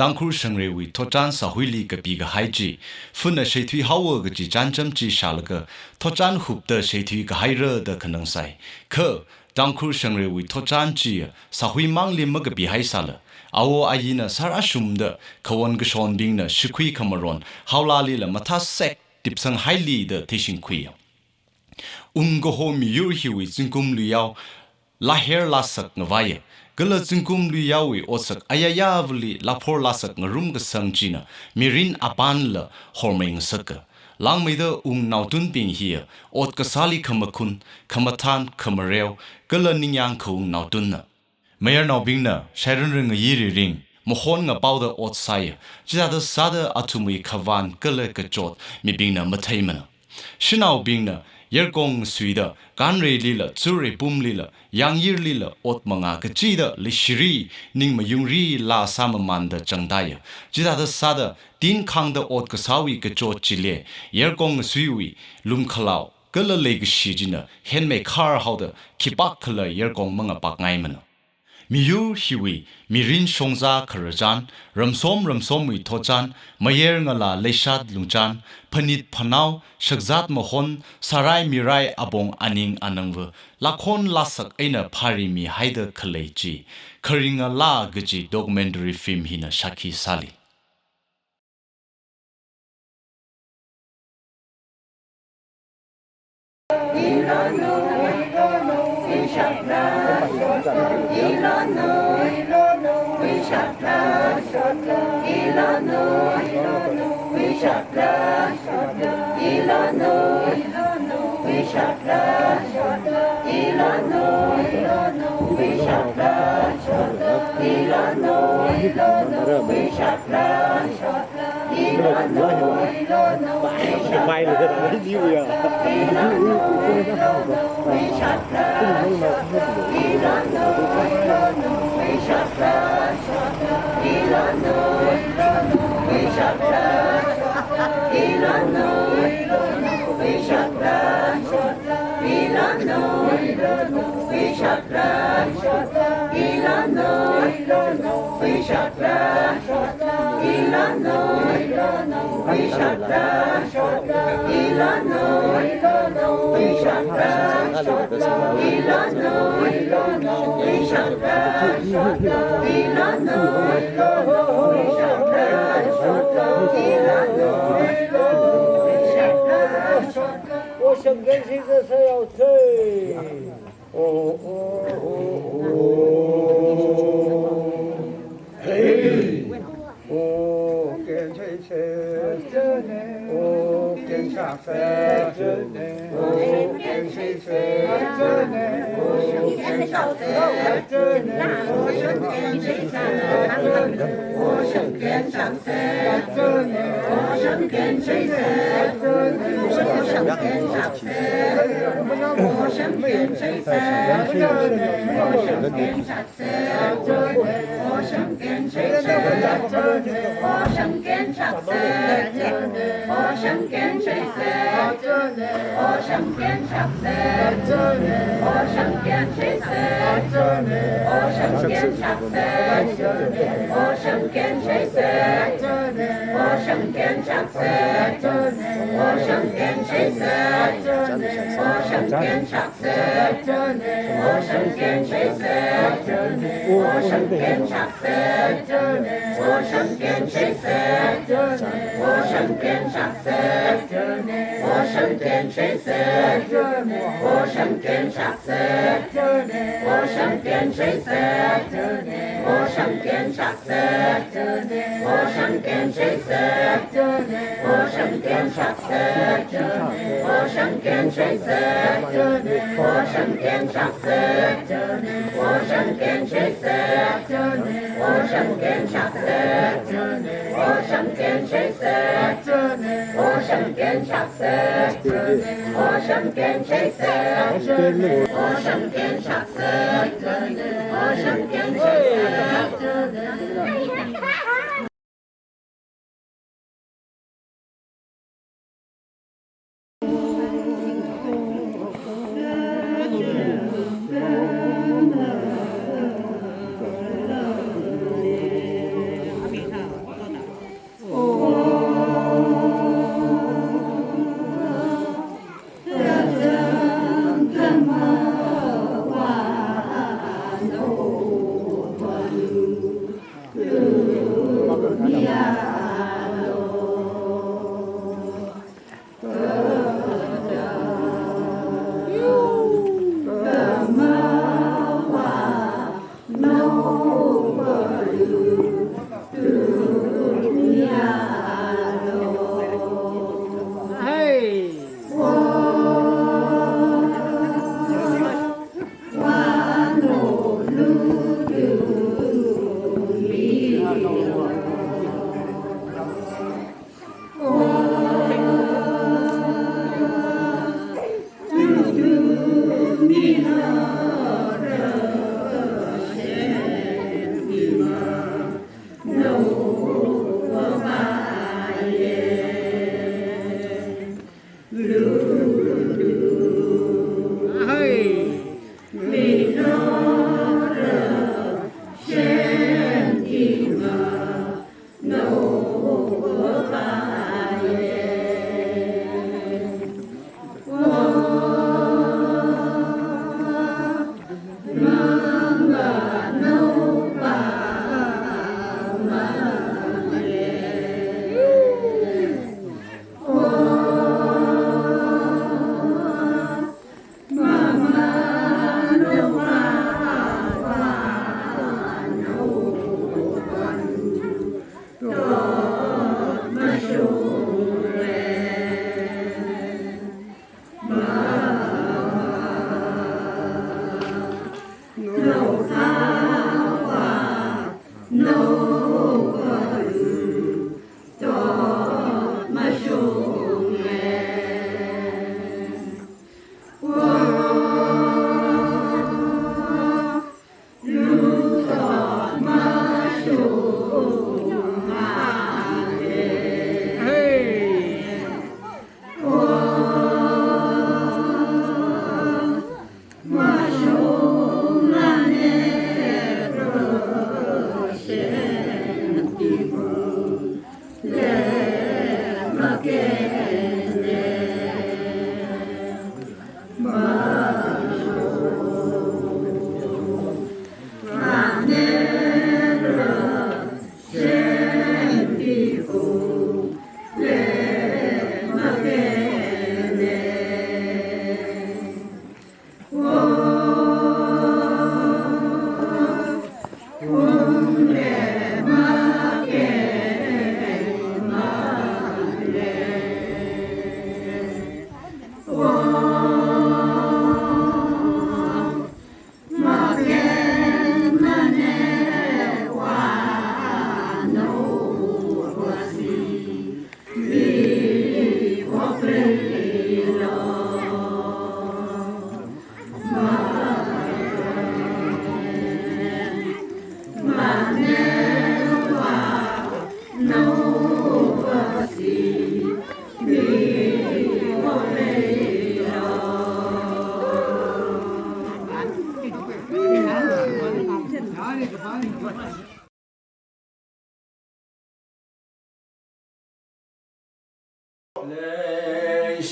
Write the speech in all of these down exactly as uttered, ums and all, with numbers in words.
Tangkhul shangreiwui thotchan sāhuili kapikahai chi, phunna sheithui haowa kaji chānjam chi shālaga, thotchan hupda sheithui kahaira da khanang sai. Kha, Tangkhul shangreiwui thotchan chi, sāhui mangli makapihai sāla, awo ayina sāra shumda, khawon kashonbingna shikhui khamaron, haolalila mathāsek, tipsanghaili da theishingkhuiya. Ungkaho miyur hiwui zingkum luiyao, laher lasak ngavaiya. Kala zingkum luiyaowui otsak ayayavali laphor lasak ngarum kasang china, mirin apanla hormei ngasaka. Langmeida ungnaotunbing hiya, ot kasāli khamakhun, khamathān, khamareo, kala ningyāng khaung naotunna. Mayarnaobingna, shairan ring ngayi riring, mahon ngapaoda ot sāya, chithāda sāda athumwui khavan kala kachot, mibingna matheimana. Shanaobingna, yarkong suida, kanreilila, tsurei pumlila, yangyirlila, ot mangā kachida, leishiri, ning mayungri, laa sāmamanda changdaya. Chithāda sāda, tin khangda ot kasāwui kachot chili, yarkong suiwui, lumkhalao, kala leikashi china, henmei khar haoda, khipakkhala yarkong mangapakngaimana. Miyur hiwui, mirin shongza khararchan, ramsom ramsomwui thotchan, mayar ngalā leishat lungchan, phanit phanao, shakzat mahon, sārai mirai apong aning anangva, lakhon lasak eina pharimihaida khalei chi, Kharinga Laa kaji documentary film hina shākhi sāli.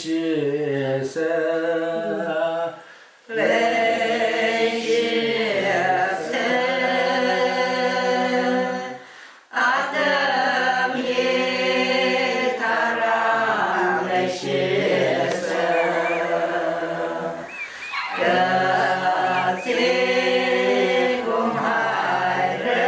Leishise, leishise, atam hitharan leishise, katsikum haira.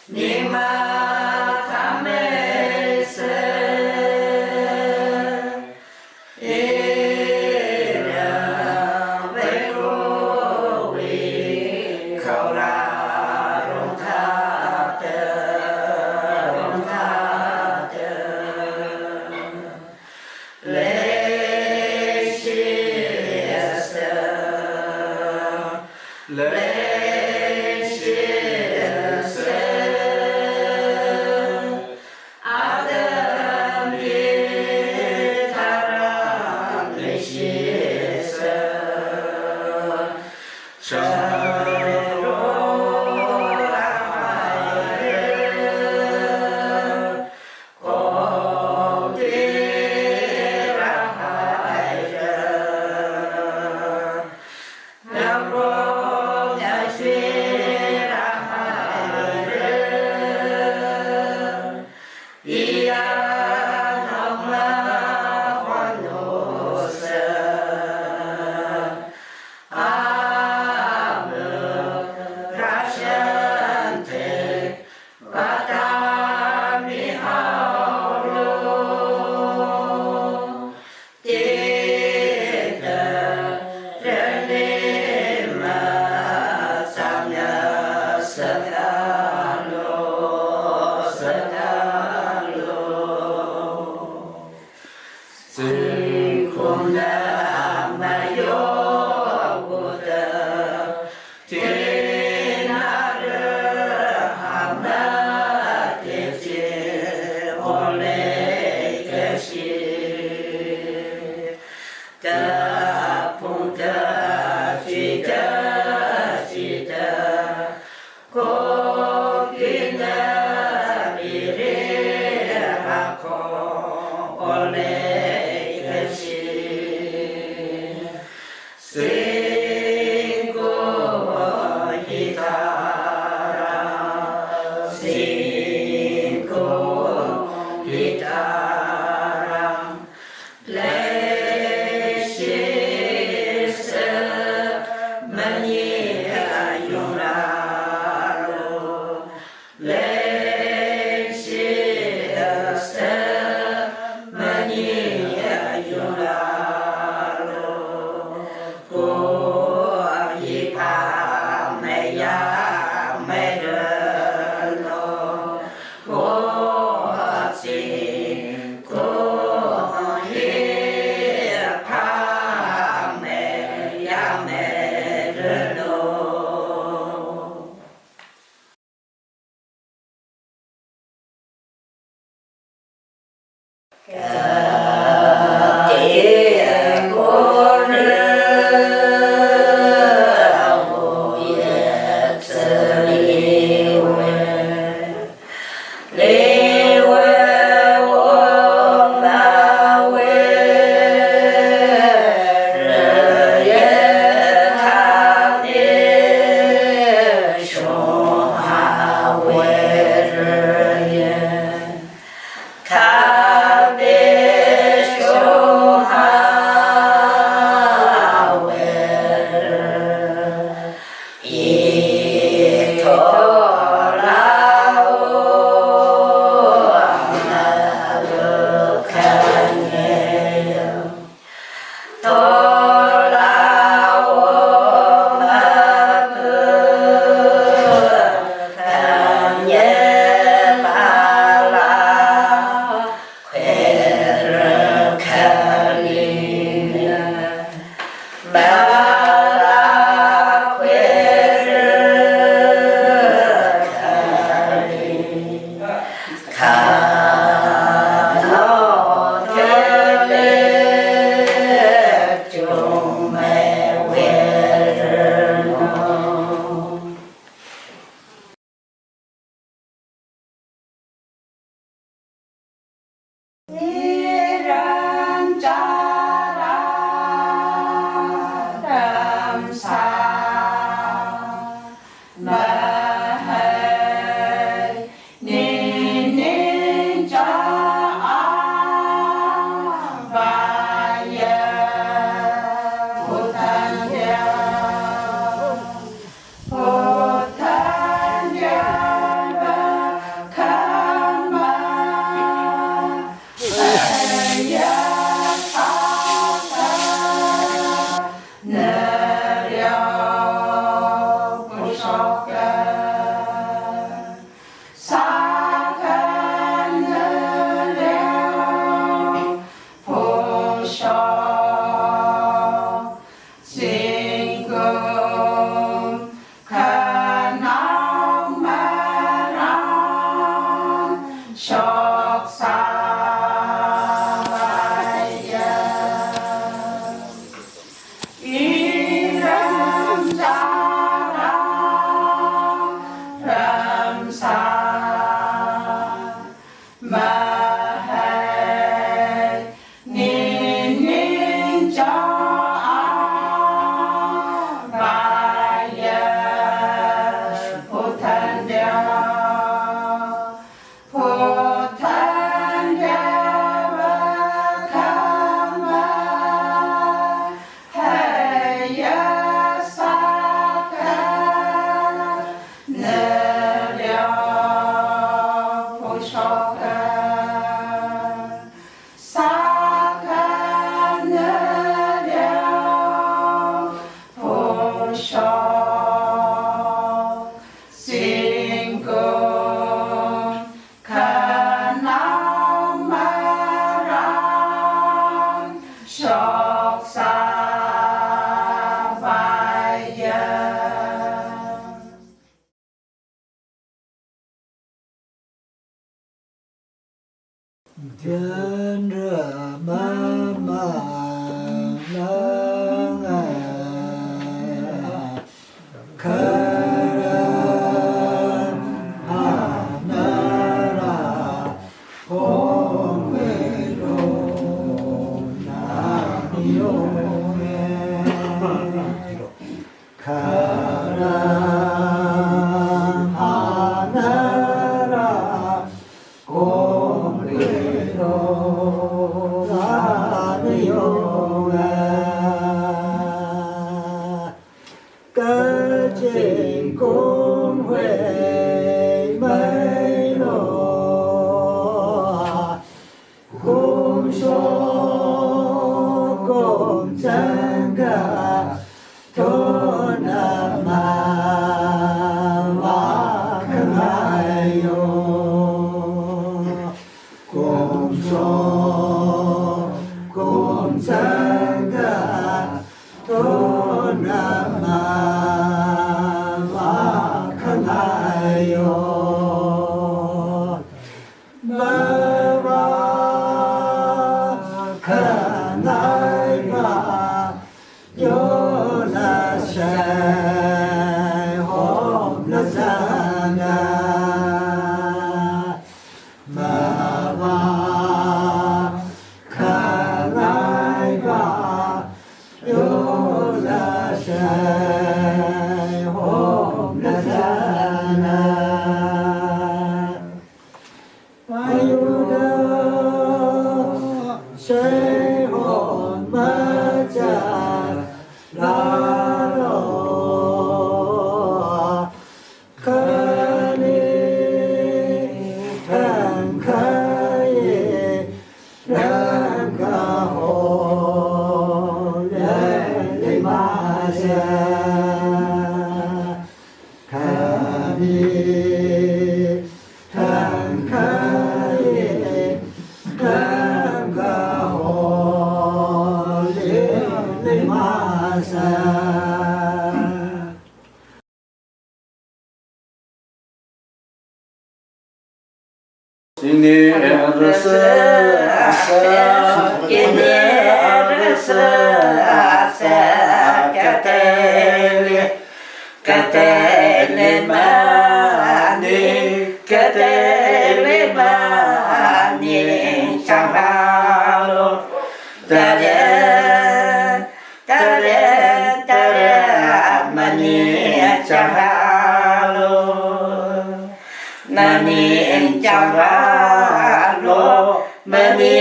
Nima thamei se, ira veikhui khaora rongthāda, rongthāda. Leishise, leishise, atam hitharan leishise, sharora haira. Pāda mihaolu, tita rani mazangna sākalo, sākalo. Zingkumna mayo uda, tinara hama teji olei kashi. Taphung tachida chida, kokina riri rako olei kashi. Zingkum hitharan, zingkum hitharan, leishisa mayi ayungrālu. Leishisa mayi ayungrālu. Khuiphāmeiya meiranu. Ozing khuiphāmeiya meiranu. Yanra mamang langai, kara anara kongwei lo na niyonge. Kara anara kongwei lo na niyonge. Kaching kongwei mei lo, kumshok kumchangda, tona mavā khangai yo. Kumshok kumchangda, tona mavā khangai yo. Mavā khangai va, yola shai homla zanga. Mavā khangai va, yola shai homla zanga. Mayuda shai hom machālalo, khani thangkhai rāngkaho leili masa. Khani thangkhai rāngkaho leili masa. Sini rasa asa, ini rasa asa, kateli, kateli mani, kateli mani changralo, tare, tare, tare mani changralo. Mani changralo, mani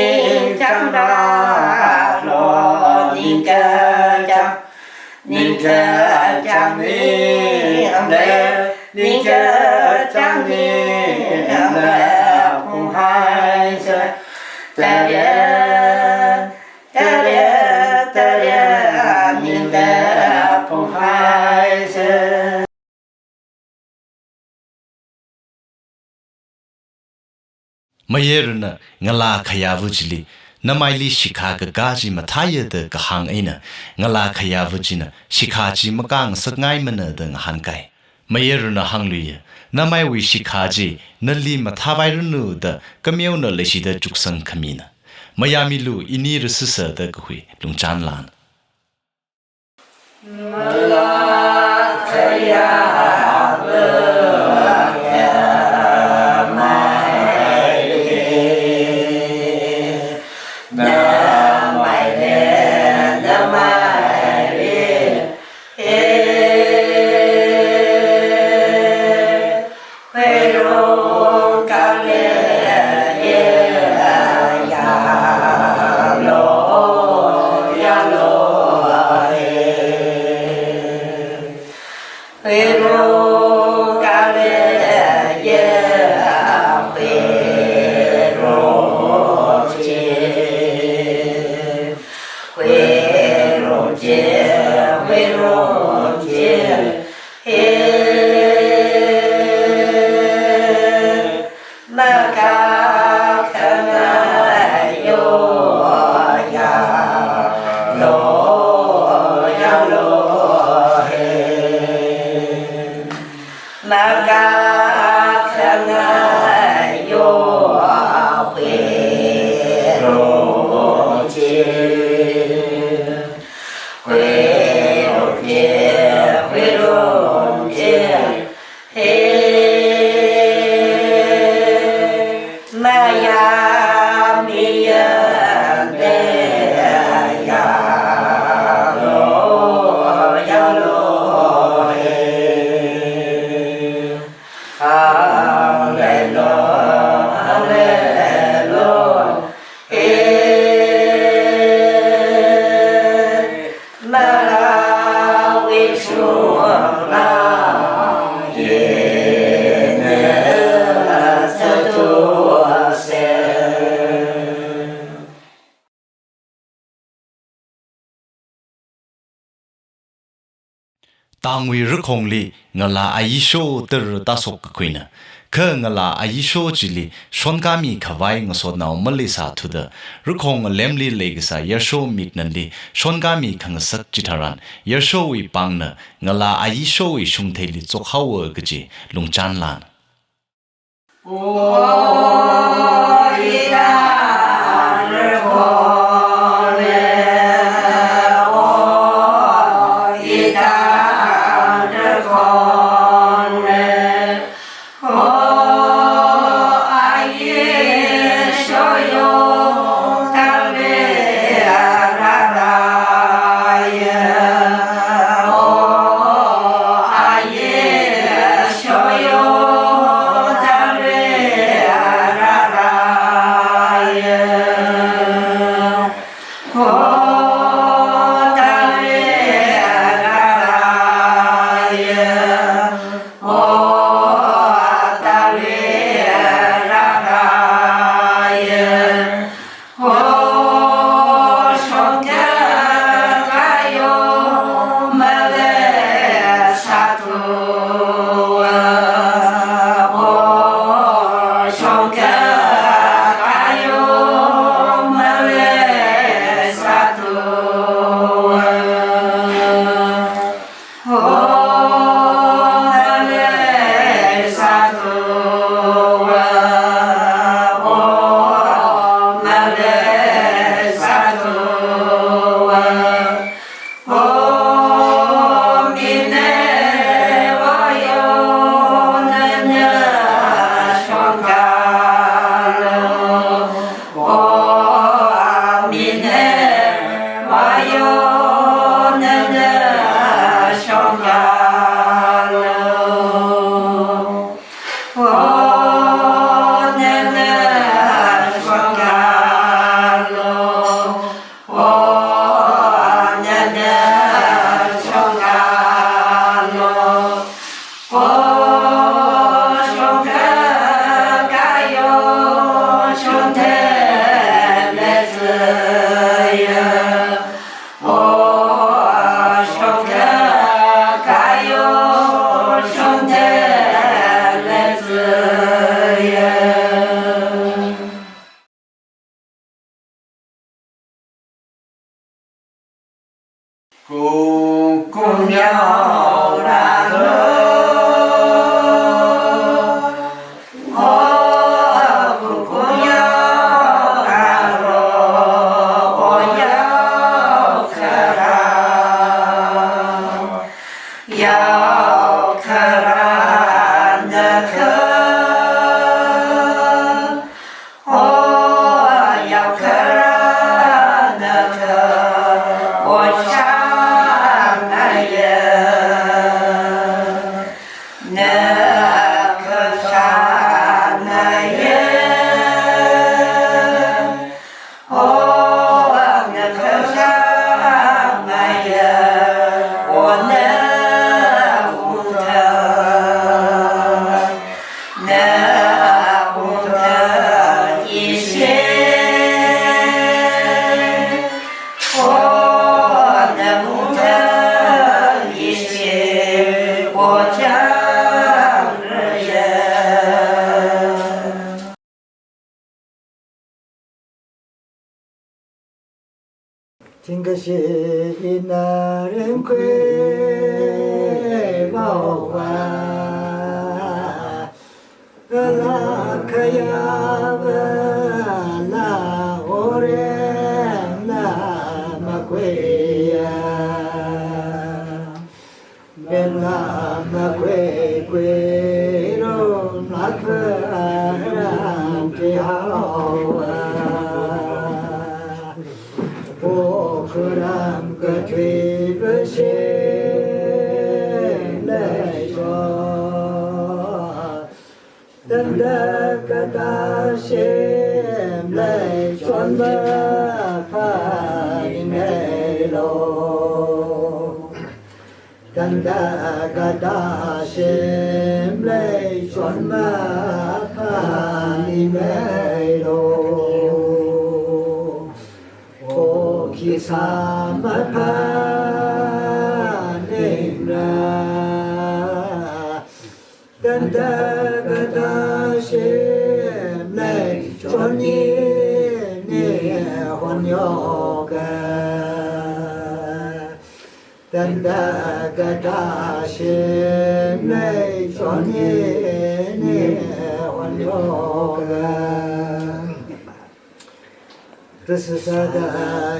changralo, ningkachāng, ningkachāng ningle, ningkachāng ningle phunghaisa. Tare, tare, tare, ningle phunghaisa. Mayarana ngalā khayāva chili, namaili shikha kakā chi mathāya da kahāng eina, ngalā khayāva china shikha chi makāngasakngaimana da ngahānkai. Mayarana hāngluiya, namaiwui shikha chi nali mathāvairanu da kameona leishida chuksang khamina. Mayāmilu ini rasasa da kahui lungchān lan. Wui rakhongli ngalā ayisho tara tāshok kakhuina. Kha ngalā ayisho chili shonkāmi khavai ngasotnao maleisāthuda, rakhong ngalemli leikasā yarsho miknanli shonkāmi khangasak chitharan, yarshowui pāngna ngalā ayishowui shungtheili chokhaowa kaji lungchanlan. Chingkashi ina rimkhui vaowa, kala khayāva la orem la makhuiya. Bemla makhuikhuirum lakharam tihaowa. Pokharam kathuiva shim leishon. Tangda kathā shim leichonva phaningmeilu. Tangda kathā shim leichonva phaningmeilu. Okhisā maphaningra. Tanda kata shim lei choni ni hon yoga. Tanda kata shim lei choni ni hon yoga. Tasa sāda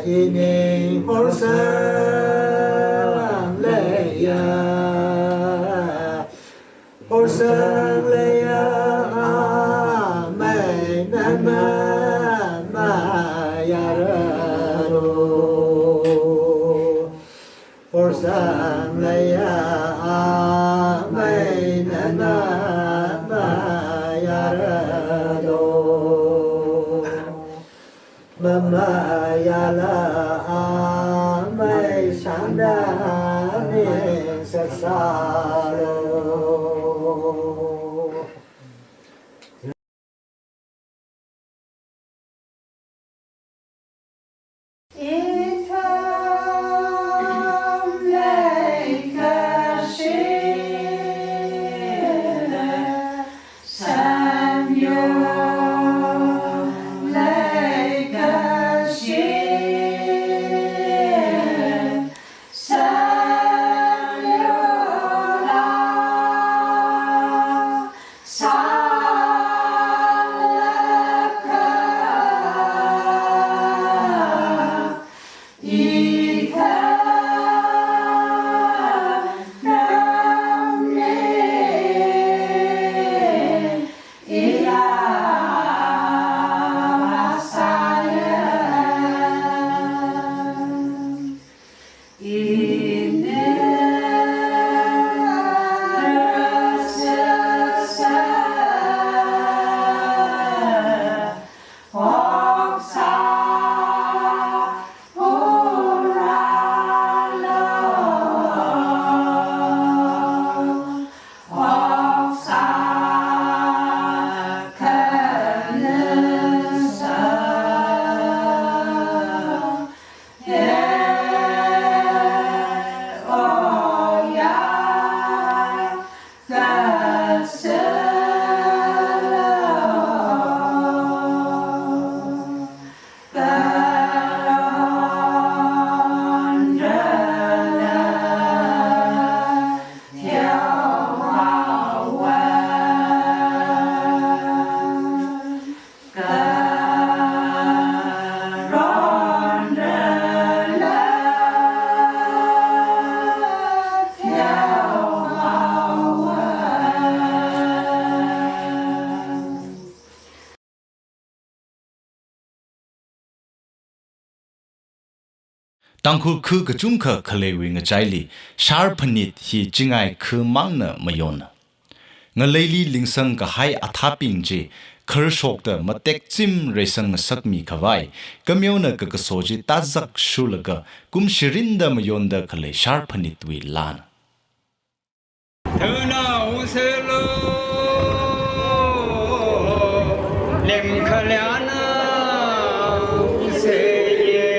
ining horsang leiya, horsang leiya, amei nana mayarado. Horsang leiya, amei nana mayarado. Mamayala, amei sangda ningsāsālo. Tangkhul khu kachungkha khaleiwui ngachaili shar phanit hi chingai khu mangna mayonna. Ngaleili lingsang kahai athābing chi kharshokta matekchim reisang ngasakmi khavai, kameona kakaso chi tazak shurlaga kum shirinda mayonda khalei shar phanitwui lan. Thana uselo, lemkhaliana useye.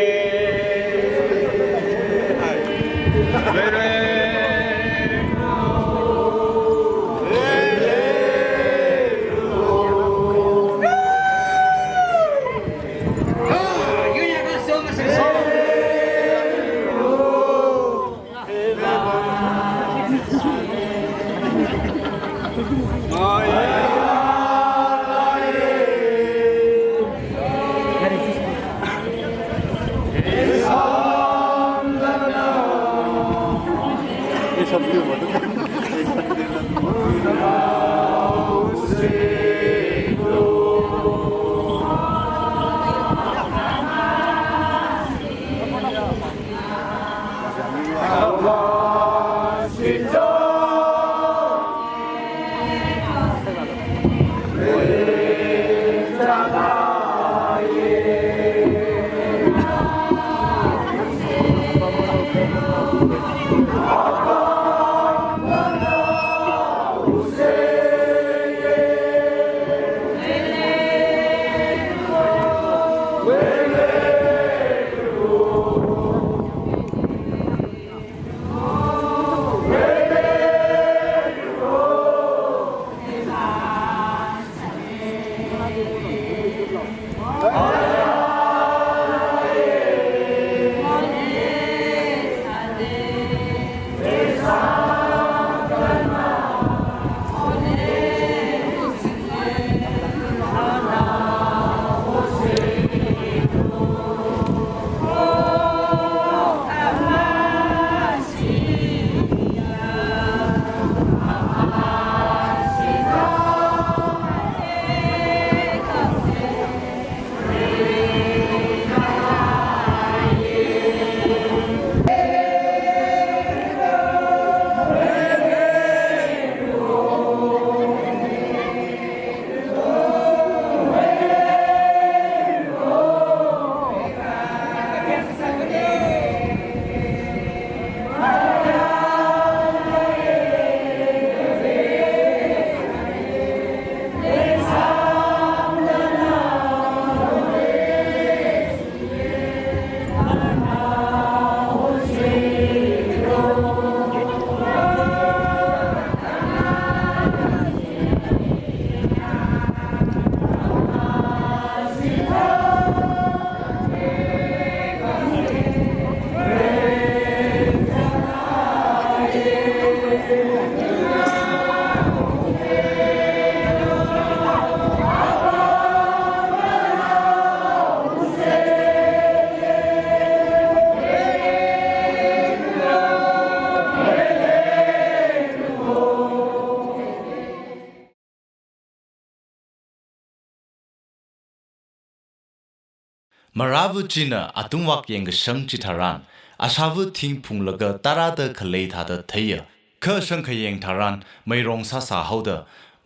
Marāva̱ china atungvak yangkashang chitharan, ashāva̱ thing phunglaga tarāda khalei thāda theiya, kha shangkhayang tharan meirong sāsā haoda,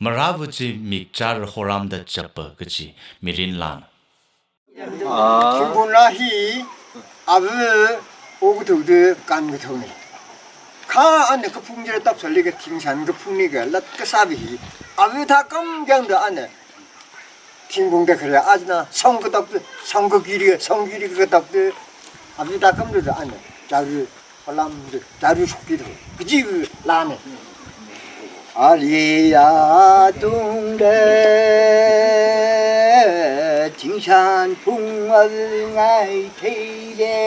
marāva̱ chi mikchar horāmda chapa kachi mirin lan. Thingkong la hi, ava okathuda kānkathaona. Kha ana kaphung jira tapsali ka thingshan kaphungli ka lat kasāva̱ hi, ava thākam kyangda ana thingkong da khare ajina, song katak, song kakiri, song kiri katak, ava thākam da ana, jaru, palam da, jaru shokki da, kaji lana. Aliya tungda, thingshan phung al ngai theile.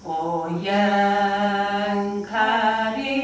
Oyan kari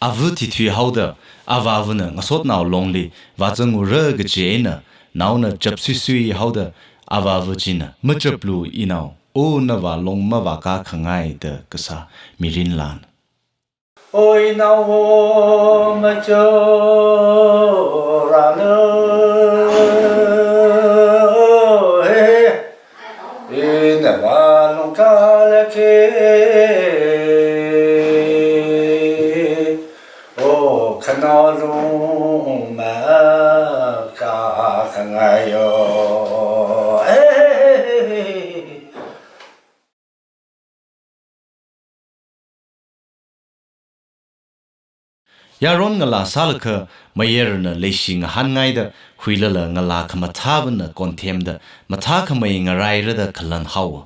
Ava thithui haoda, avāvana ngasotnao longli vāzangra kaji eina, naona chapsuisui haoda, avāva china, machaplu inao, o navā long mavākā khangai da kasā mirin lan. Oi nao machoranu, eh, ina vā longkā lake, o khanao lung makā khangai yo, eh. Yaron ngalā sālakha, mayarna leishi ngahānngaida, huilala ngalā khamathāvana konthemda, mathākhamei ngarairada khalan haowa.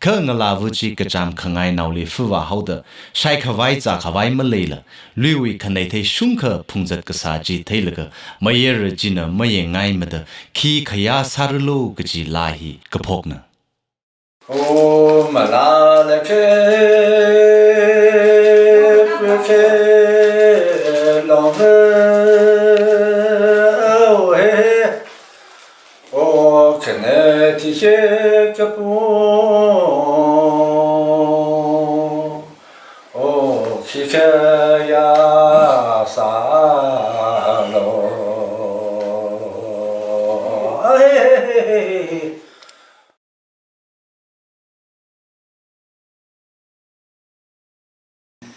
Kha ngalāva chi kachām khangai naoli fuvā haoda, shaikhavai zākhavai maleila, luiwui khaneithei shungkha phungzat kasā chi theilaga, mayara china mayāngaimada, khi khayā sāralo kaji laa hi kaphokna. Om malala khe, khe, long, oh, he. O khane thi khe kapu, o khi khayā sālo.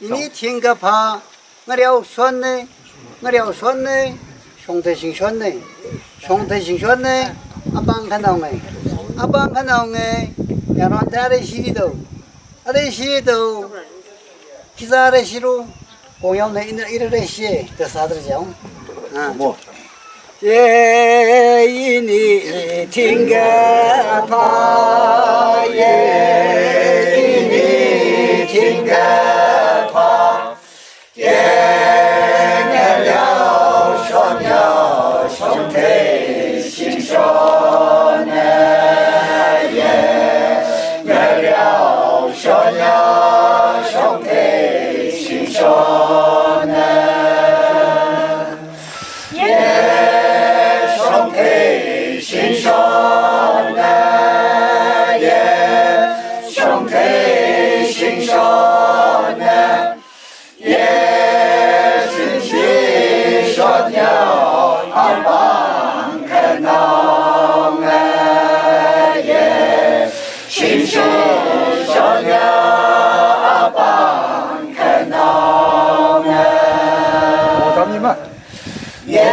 Ini thingkaphā, ngareo shonne, ngareo shonne, shongthei shingshonne, shongthei shingshonne, apāng khanaonge, apāng khanaonge, yaron thāda shiri do, ada shiri do, khi sāda shiru, kongyaone ina ira da shi, da sāda jao. Ah. Mo. Ye ini thingkaphā, ye ini thingkaphā, ye ngareo shonyo shongthei shingshonne, ye ngareo shonyo shongthei shingshonne. Ye shongthei shingshonne, ye shongthei shingshonne, ye shingshi shonyo apāng khanaonge, ye shingshi shonyo apāng khanaonge. Ye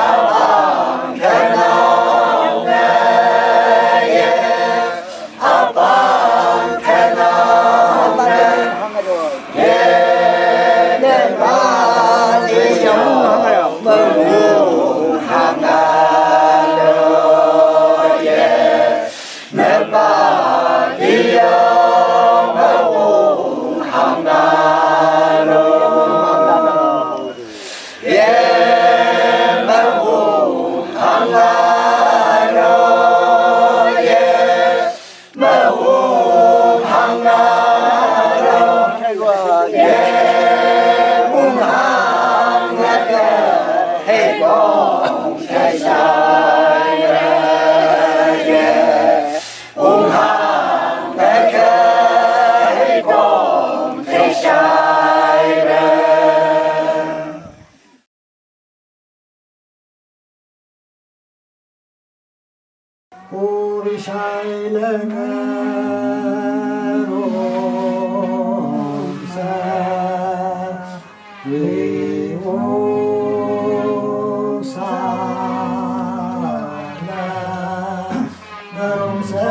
apāng khanaonge, ye apāng khanaonge, ye neba liyo mawung hāngalo, ye neba liyo mawung hāngalo. Ye mawung hāngalo, ye mawung hāngalo, ye wunghāngakha heikhong theishaira, ye wunghāngakha heikhong theishaira. Uri shai leng rong sa ri wong sa na na rong sa.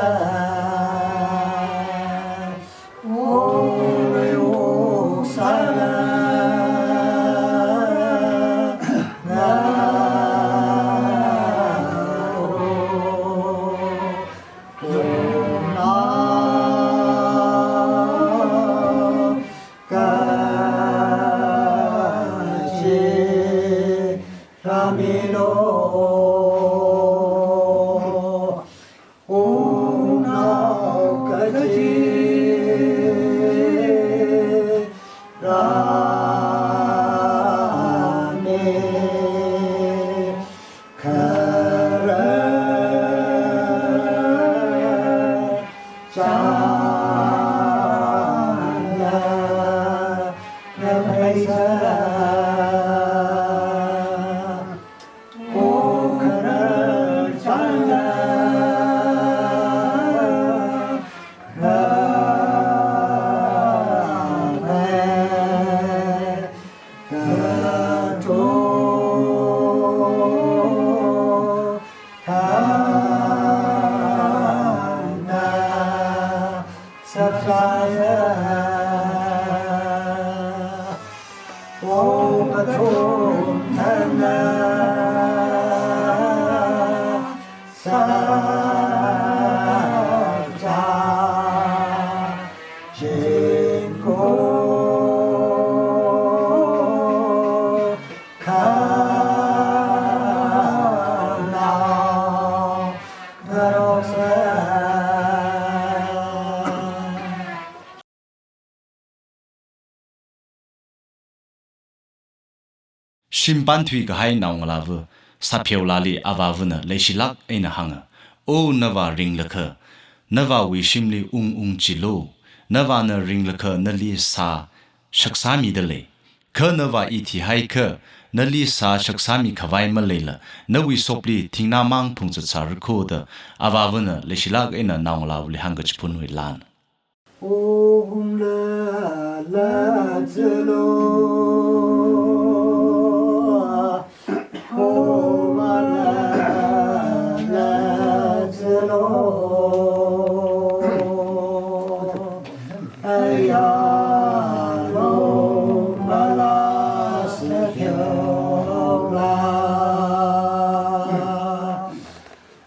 Shim pānthuikahai naongalāva Sapheolāli avāvana leishilāk eina hānga, O navā ringlakha, navāwui shimli ung ungchilu, navāna ringlakha nali sā shaksāmida lei. Kha navā i thihaikha, nali sā shaksāmi khavai maleila, nawui sopli thingnāmang phungzat sārakho da avāvana leishilāk eina naongalāvali hāngkachiphunwui lan. Om la la zelo. Om la la zelo. Aya lo ma la se kyo la.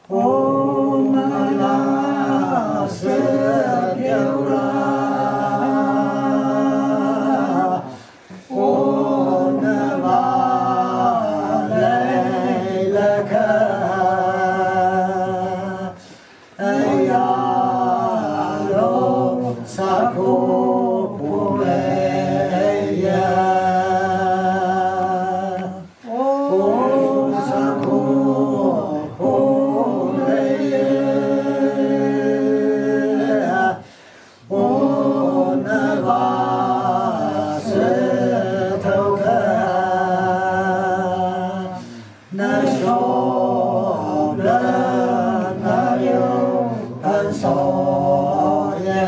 Om la se kyo la. Om navā leilakha. Aya lo sakho phuleiya. Om sakho phuleiya. Om navā se thaokha. Na shokla na yo kan so ya.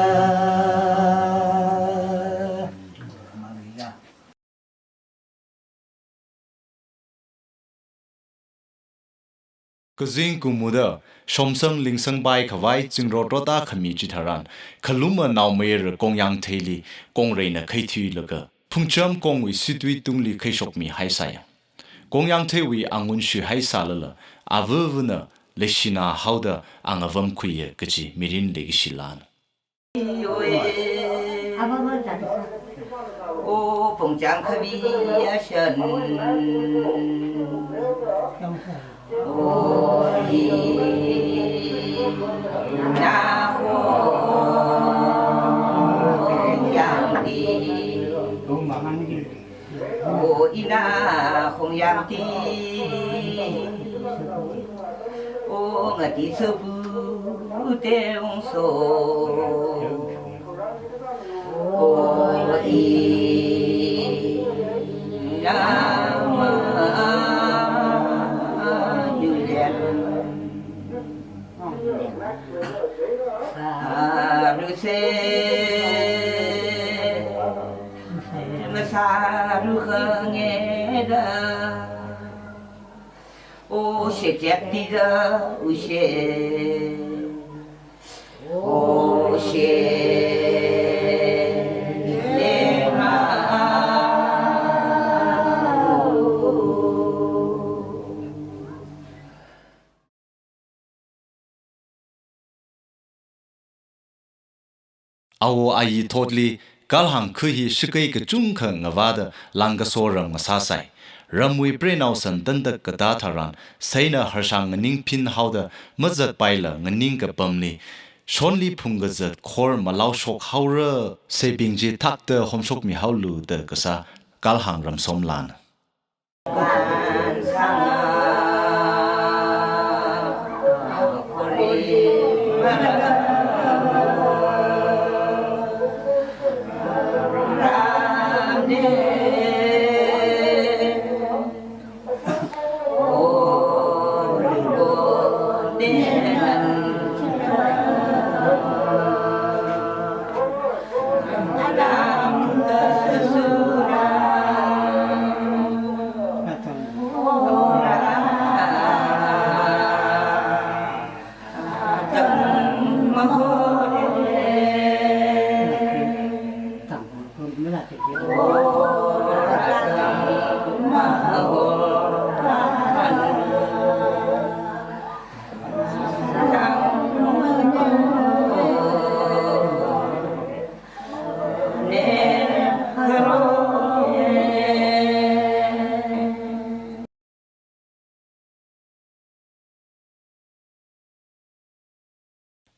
Kazing kumu da, shomsang lingsang pai khavai zingrot rot a khami chitharan, khaluma naomayara Kongyangtheili kongreina khaithuilaga, phungcham kongwui situi tungli khaishokmihaisai. Kongyangtheiwui angun shuihaisālala, avāvana leishina haoda angavamkhuiya kaji mirin leikashi lan. O pongchang khabi ashan. O i na ho yang di. O ina Kongyangti, o ngati sabu te ungso, o ina ma yulen. Sāruse, masāru khangeda. O shekyak tida ushe. O she. Lema. Awo ayi thotli, Kalhang kha hi shakei kachungkha ngavāda langkaso ram ngasāsai. Ramwui prenao san tantak katā tharan, seina harshang nganing phin haoda mazatpaila nganing kapamli, shonli phungkazat khor malao shok haora, seibing chi thakta homshokmi haolu da kasā Kalhang ramsom lan.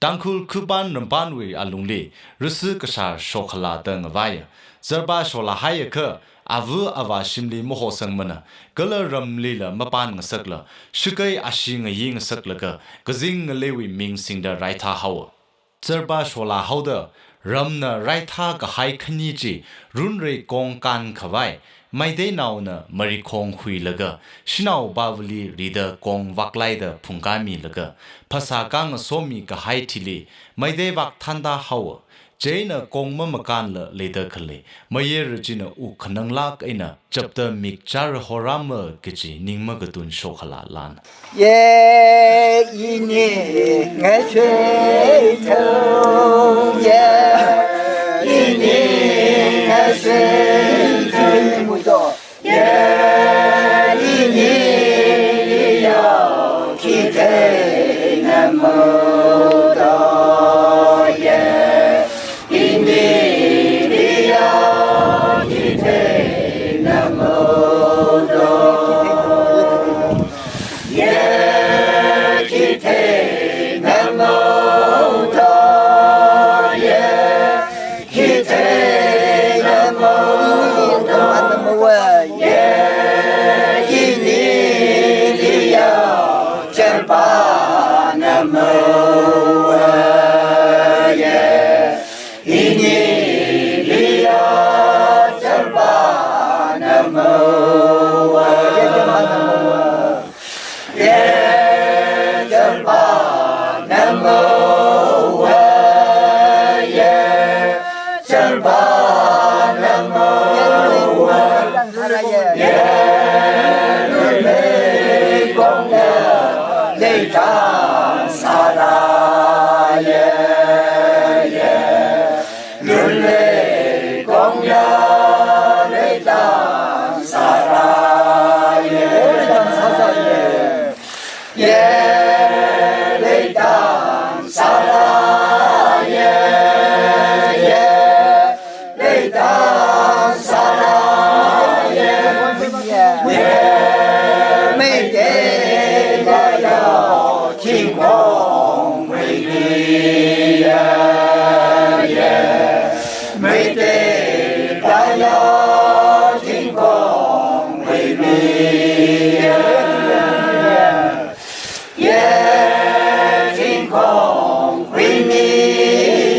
Tangkhul khupān rampanwui alungli risi kashā shokhala da ngavai. Zarpa sholahaiakha, ava avā shimli mahosangmana, kala ramlila mapān ngasakla, shakai ashee ngayi ngasaklaga, kazing ngaleiwui ming singda raithā haowa. Zarpa shola haoda, ramna raithā kahai khani chi, runrei kong kānkhavai, Meiteinaona marikhong huilaga, shanao pavali rida kong vaklaida phungkāmilaga, phasā kāngasomi kahai thili, Meitei vak thānda haowa. Chieina kong mamakānla leida khalei, mayara china wuk khananglāk eina chapta mik chara horama kaji ning makatun shokhala lan. Ye ini ngasui thou, ye ini ngasui thou, ye ini yo khithei namato, ye ini yo khithei namato. Ye khithei namato, ye khithei namato, ye ini yo zarpa namato, ye ini yo zarpa namato, ye zarpa namato, ye zarpa namato, ye lulei kongya leida sāra, ye, ye lulei kongya leida sāra, ye leida sāra, ye, ye leida sāra, ye, ye Meitei la yo thingkhong huimi, ye, ye Meitei la yo thingkhong huimi, ye, ye thingkhong huimi,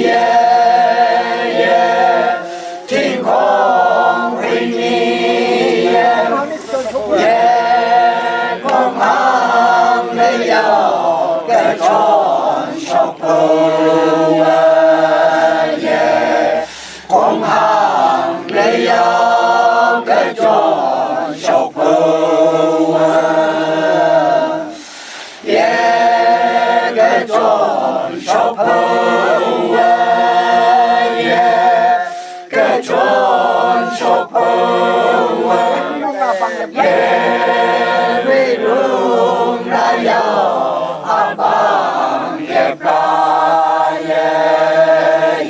ye, ye thingkhong huimi, ye, ye khonghāng leiya kachon shokphowa, ye khonghāng leiya kachon shokphowa, ye kachon shokphowa, ye kachon shokphowa, ye Guirum raya apam yepra, ye,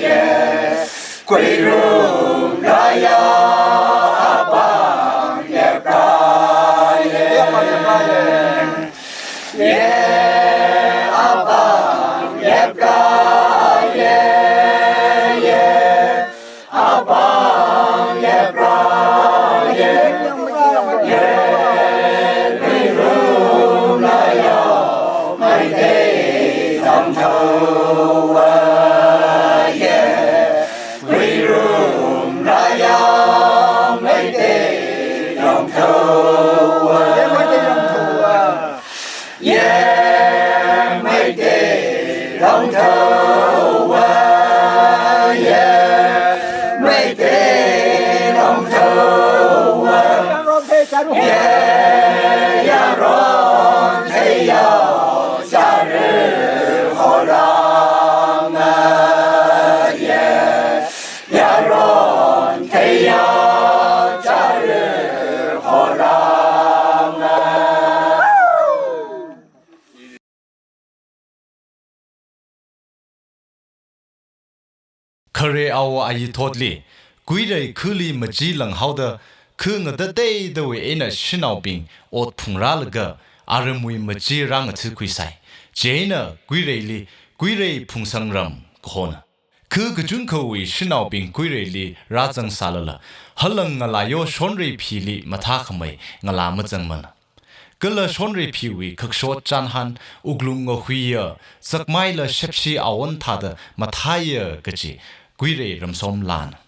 ye Guirum raya apam yepra, ye, ye apam yepra, ye, ye apam yepra, ye, ye Guirum raya Meitei longthowa, ye Guirum raya Meitei longthowa, ye Meitei longthowa, ye Meitei longthowa, ye yaron theiya chara horama, ye yaron theiya chara horama. Khare awo ayi thotli, Kuirei khali machi langhaoda, kha ngatateidawui eina shanaobing ot phungrālaga, aramwui machi rāngatha khuisai. Chieina Kuireili Kuirei phungsangram kahona. Kha kachungkhawui shanaobing Kuireili rāzang sālala, halang ngalā yo Shonreiphili mathākhamei ngalā mazangmana. Kala Shonreiphiwui khakshot chānhan wuklung ngahuiya, sakmaila shepshi awon thāda mathāya kaji Kuirei ramsomlana.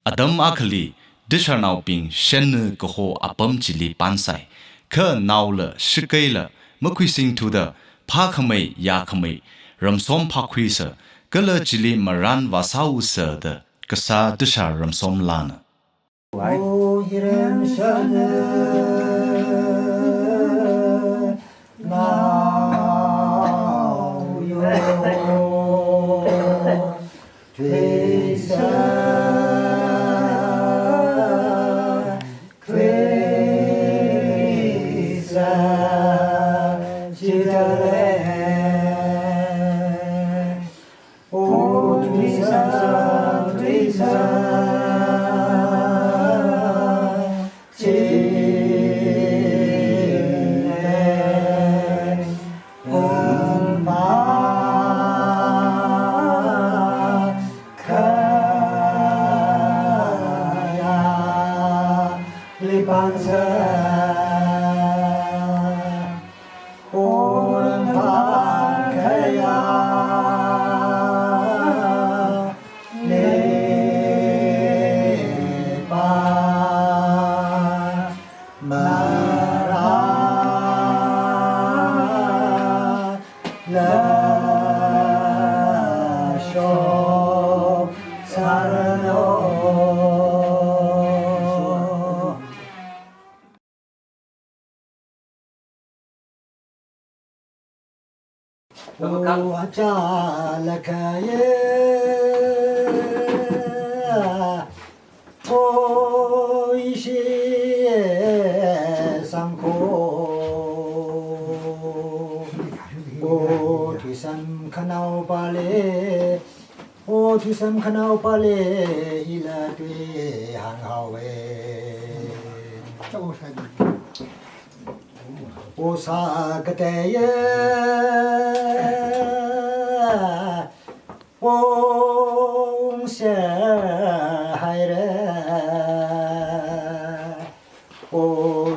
Atam akhali, dishārnaobing shenna kaho apam chili pānsai, kha naola shikeila makhuisingthuda phākhamei yākhamei ramsom phākhuisa, kala chili marān vāsāusa da kasā dishār ramsomlana. O hirem shana nao yo, tuisa, tuisa, chidale. O tuisa, tuisa, chi, um, pa, kha, ya, li pānsa. O achālakha ye, o ishi sangkho, o thuisam khanaopale, o thuisam khanaopale, ila tui hānghaowe. O sākateiya, o ungser haira, o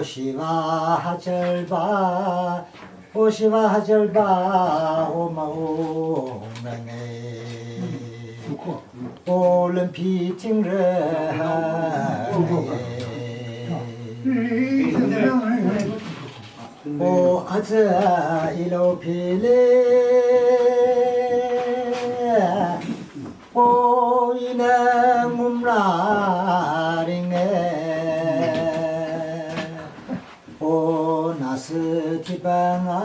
Shiva. Hajalba, O Shiva Hajalba, O maungrange. O lampi thingrang, O aja ilou phili, O ina ngumra ringe. O nasi thipanga,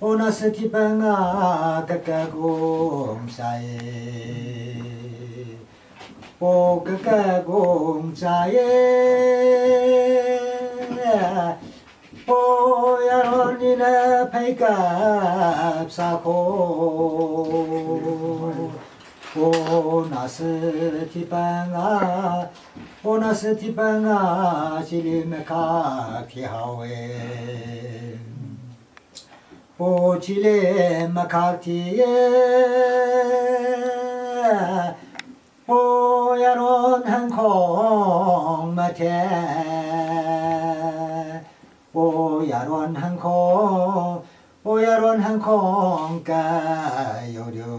O nasi thipanga kakagung sai. O kakagung sai. O yaron ina phaikap sako. O nasi thipanga, O nasi thipanga, chili makhak thihaowe. O chili makhak thiye. O yaron hangkhong mathe. O yaron hangkhong, O yaron hangkhong kayo yo.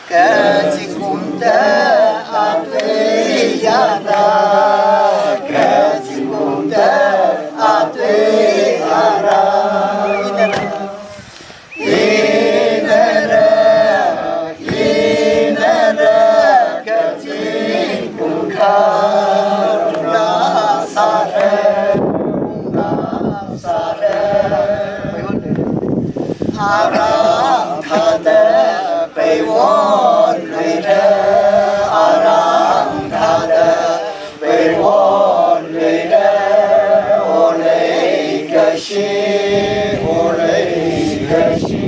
Kazingkumda atui yara, kazingkumda atui yara. Inara, inara, kazingkum kharuna sare, na sare. Arang thāda peiwon leida, arang thāda peiwon leida, o leikashi, o leikashi.